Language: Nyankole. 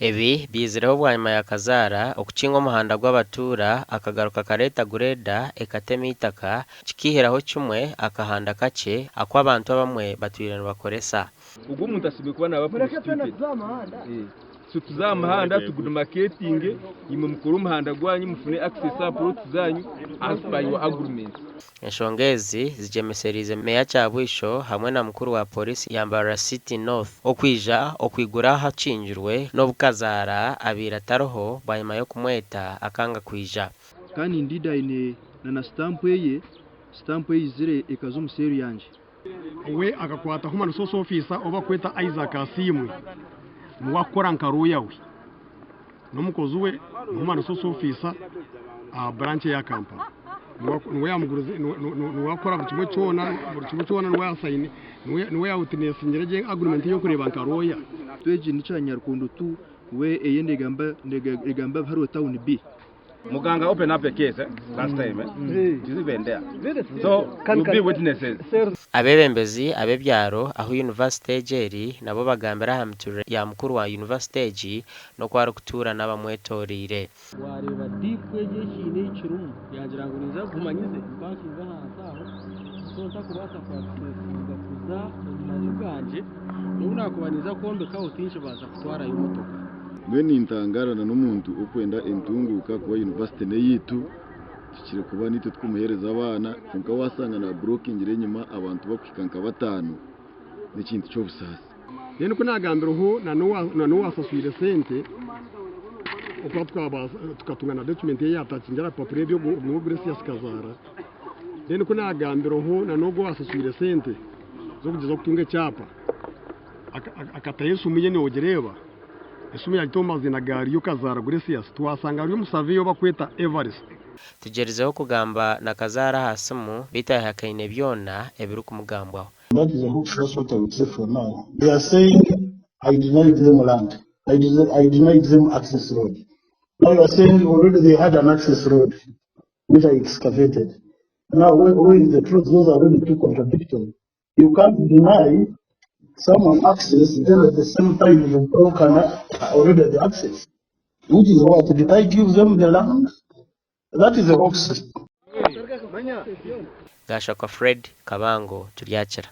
Ebi byizireho bwanyima ya Kazaara okukinga omuhanda gw'abatuura akagaruka akareeta gureeda ekatema eitaka kikaihiraho kimwe akahanda kakye aku abantu abamwe batwire nibakoresa. Ogwo omuntu asemeriire kuba naaba prosecuted. So tuze aha muhanda tugudemarcatinge, imwe mukore omuhanda gwanyu mufune access aha plots zanyu as per your agreement. Enshonga ezi zigyemesereize Meeya Kyabwisho hamwe na mukuru wa Pooriisi ya Mbarara City North okwija okwigura ahakingirwe n'obu Kazaara abaire atariho bwanyima y'okumweta akanga kwija. Kandi indeed aine na na sitampu eye, sitampu eyizire ekaza omu seeru yangye. We akakwata Human Resource Officer ou barikweta Isaac Asiimwe niwe arikukora nka lawyer we n'omukozi we ni Human Resource Officer aha branch eya Kampala. Niwe arikukora buri kimwe kyona, buri kimwe kyona niwe yasayini niwe yawitinesingire gye agreement y'okureeba nka lawyer. Egi ni Kyanyarukondo tu we eye negamba negamba hariho town B. Muganga open up a case eh, last time eh? It is even there. So you'll be witnesses. Abeebembezi ab'ebyaro ahu yunivasite egi eri nabo bagambire aha miturire ya mukuru wa yunivasite egi n'oku arikutuura n'abamwetoreire. Waareeba deep egi ekiine ei kirimu yaagira ngu ninza kuguma nyize mpakinge ahansi aho so ntakubaasa ku accessinga kuza omu maju gangye n'obu naakuba ninza kwombekaho tinkibaasa kutwarayo motoka. Mbwenu nintangaara na n'omuntu okwenda entunguuka kuba yunivasite n'eyaitu tukire kuba naitwe tukumuheereza abaana kwonka waashanga naaburokingire enyima abantu bakuhika nka bataano n'ekintu ky'obusaasi. Then ku naagambireho na n'owaasaswire sente okuba tukatunga na document ye yaatakingira aha bipapura ebyo niwe Gracious Kazaara. Then ku naagambireho na n'ogwo owaasaswire sente z'okugyezaho kutunga ekyapa akataho esimu ye noogireeba, esimu yaagita omu maziina ga Riyo Kazaara Gracious twasanga ari omusaveya ou barikweta Evarist. Tugyerizeho kugamba na Kazaara aha simu beitu ayehakaine byona ebirikumugambwaho. That is a hoax, that's what I would say for now. They are saying I denied them land, I, I denied them access road. Now you are saying already they had an access road which I excavated. Now where, where is the truth? Those are really two contradictory. You can't deny someone access, then at the same time you've broken already the access. Which is what? Did I give them the land? That is a hoax. Gashakwa Fred, Kabango, Turyakira.